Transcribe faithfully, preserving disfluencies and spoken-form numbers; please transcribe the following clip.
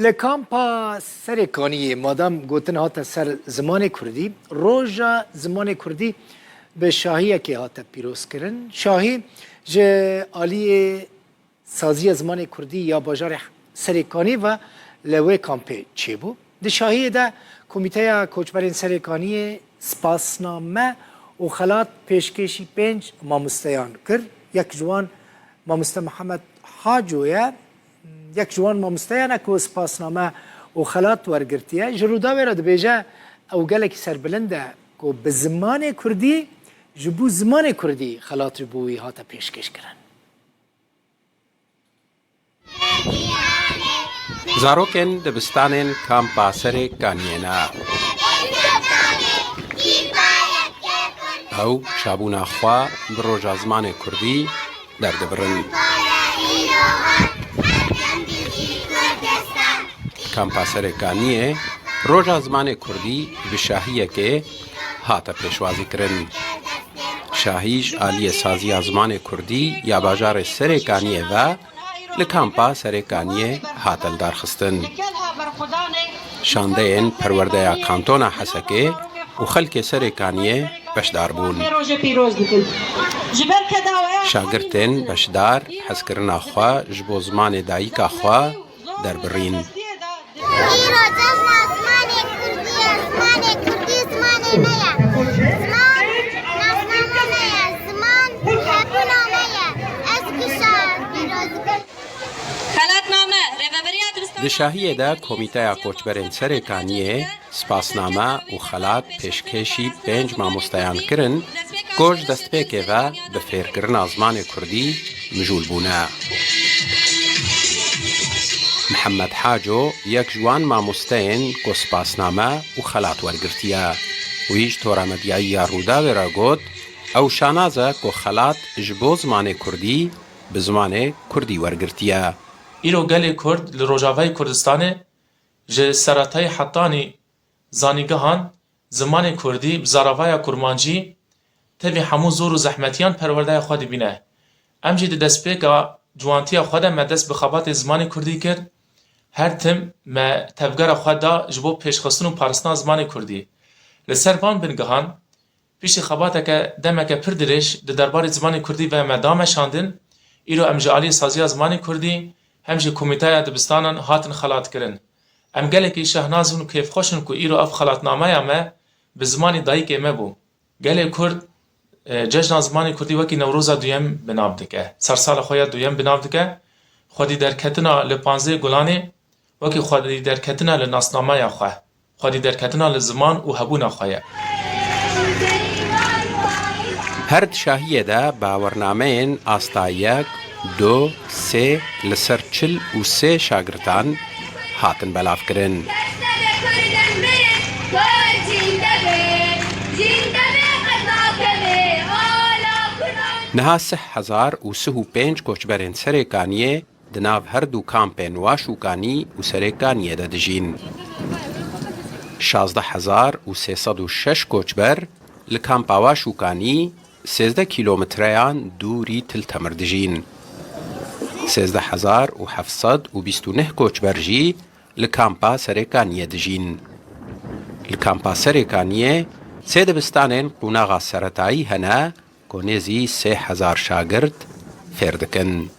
Li kampa Serê Kaniyê madem gotin hate ser zimanê kurdî, roja zimanê kurdî bi şahiyekê hate pîrozkirin. Şahî ji aliyê Saziya Zimanê Kurdî ya bajarê Serê Kaniyê ve li wê kampê çêbû. Di şahiyê de Komîteya Koçberên Serê Kaniyê spasname û xelat pêşkêşî pênc mamosteyan kir. Yek ji wan mamoste Mihemed Haco ye. Yek ji wan mamosteyan e ku spasname û xelat wergirtiye. Ji Rûdawê re dibêje, ew gelekî serbilind e ku bi zimanê kurdî, ji bo zimanê kurdî xelat ji bo wî hate pêşkêşkirin. Zarokên dibistanên kampa Serê Kaniyê ne. Ew çabûna xwe bi roja zimanê kurdî derdibirin. Kampa Serê Kaniyê roja zimanê kurdî bi şahiyekê hate pêşwazîkirin. Şahî ji aliyê Saziya Zimanê Kurdî ya bajarê Serê Kaniyê ve li kampa Serê Kaniyê hate lidarxistin. Şandeyên Perwerdeya Kantona Hesekê û xelkê Serê Kaniyê beşdar bûn. Şagirtên beşdar hezkirina xwe ji bo zimanê dayika xwe derbirîn. Îro cejna zimanê kurdî ye, zimanê kurdî zimanê me ye. Ziman nasname me ye, ziman hebûna me ye. Ez kişa pîroz bim. Xelatname, Rêveberiya Dibistanê. Di şahiyê de Komîteya Koçberên Serê Kaniyê spasname û xelat pêşkêşî pênc mamosteyan kirin, ku ji destpêkê ve bi fêrkirina zimanê kurdî mijûl bûne. Mihemed Haco yek ji wan mamosteyên ku spasname û xelat wergirtiye. Wî ji Tora Medyayî ya Rûdawê re got, ew şanaz e ku xelat ji bo zimanê kurdî bi zimanê kurdî wergirtiye. Îro gelê Kurd li Rojavayê Kurdistanê ji seretayê hetanî zanîngehan zimanê kurdî bi zaravaya kurmancî tevî hemû zor û zehmetiyan perwerdeya xwe dibîne. Em jî di destpêka ciwantiya xwe de me dest bi xebatê zimanê kurdî kir. Her tim me tevgera xwe da ji bo pêşxistin û parastina zimanê kurdî. Li ser van bingehan, piştî xebateke demeke pir dirêj di derbarê zimanê kurdî ve me da meşandin, îro em ji alî Saziya Zimanê Kurdî hem jî Komîteya Dibistanan hatin xelatkirin. Em gelekî şehnaz in û kêfxweş in ku îro ev xelatnameya me bi zimanê dayikê me bû. Gelê Kurd, e, cejna zimanê kurdî wekî Newroza duyem bi nav dike. Sersala xwe ya duyem bi nav dike. Xwedî derketina li panzdehê Gulanê wekî xwedî derketina li nasnameya xwe, xwedî derketina li ziman û hebûna xwe ye. Her di şahiyê de bawernameyên asta yek, du, sê li ser çil û sê şagirtan hatin belavkirin. Niha sih hezar û sih û pênc koçberên Serê Kaniyê di nav her du kampên Waşûkanî û Serê Kaniyê de dijîn. Şazdeh hezar û sê sed û şeş koçber li kampa Waşûkanî sêzdeh kîlometreyan dûrî Til Temir dijîn. Sêzdeh hezar û heft sed û bîst û neh koçber jî li kampa Serê Kaniyê dijîn. Li kampa Serê Kaniyê sê dibistanên qonaxa seretayî hene ku nêzî sê hezar şagirt fêr dikin.